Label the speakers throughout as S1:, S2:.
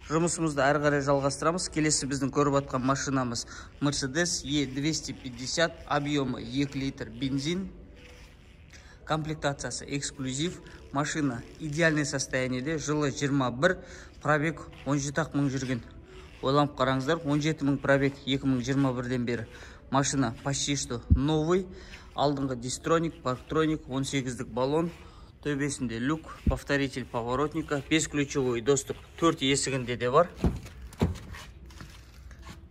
S1: Жұмысымызды әрі қарай жалғастырамыз. Келесі біздің көріп жатқан машинамыз Mercedes E250, объемы 2 литр бензин. Комплектациясы эксклюзив. Машина идеальный состояниеде, жылы 21, пробег 17 мың жүрген. Ойланып қараңыздар, 17 мың пробег 2021-ден бері. Машина почти что новый. Алдыңғы дистроник, парктроник, 18-дік баллон. Төбесінде люк, повторитель поворотника, бесключевой доступ 4 есігінде де бар.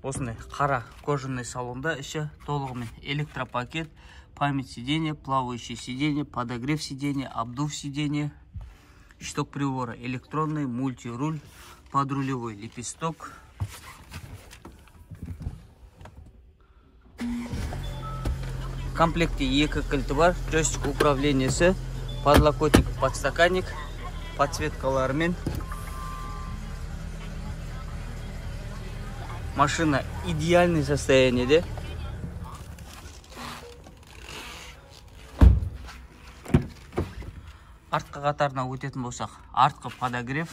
S1: Осындай қара кожаный салонда, іші толығымен электропакет, память сиденья, плавающее сиденье, подогрев сиденья, обдув сиденья, щиток прибора электронный, мультируль, подрулевой лепесток. В комплекте екі кілті бар, джойстик управлениесі, подлокотник, подстаканник, подсветкаларымен. Машина идеальный состояниеде. Артқы қатарына өтетін болсақ, артқы подогрев,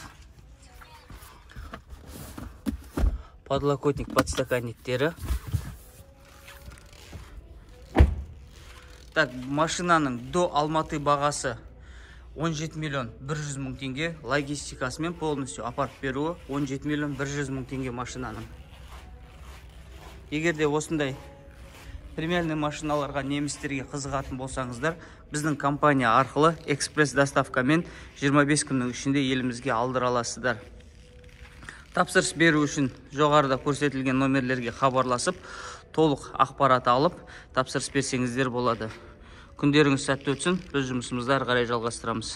S1: подлокотник, подстаканниктері. Так, машинаның до Алматы бағасы 17 миллион 100 мың теңге, логистикасымен полностью апарып беруі 17 миллион 100 мың теңге машинаның. Егер де осындай премиальный машиналарға, немістерге қызығатын болсаңыздар, біздің компания арқылы экспресс доставкамен 25 күннің ішінде елімізге алдыра аласыздар. Тапсырыс беру үшін жоғарыда көрсетілген номерлерге хабарласып, толық ақпарат алып, тапсырыс берсеңіздер болады. Күндеріңіз сәтті өтсін, біз жұмысымызды әрі қарай жалғастырамыз.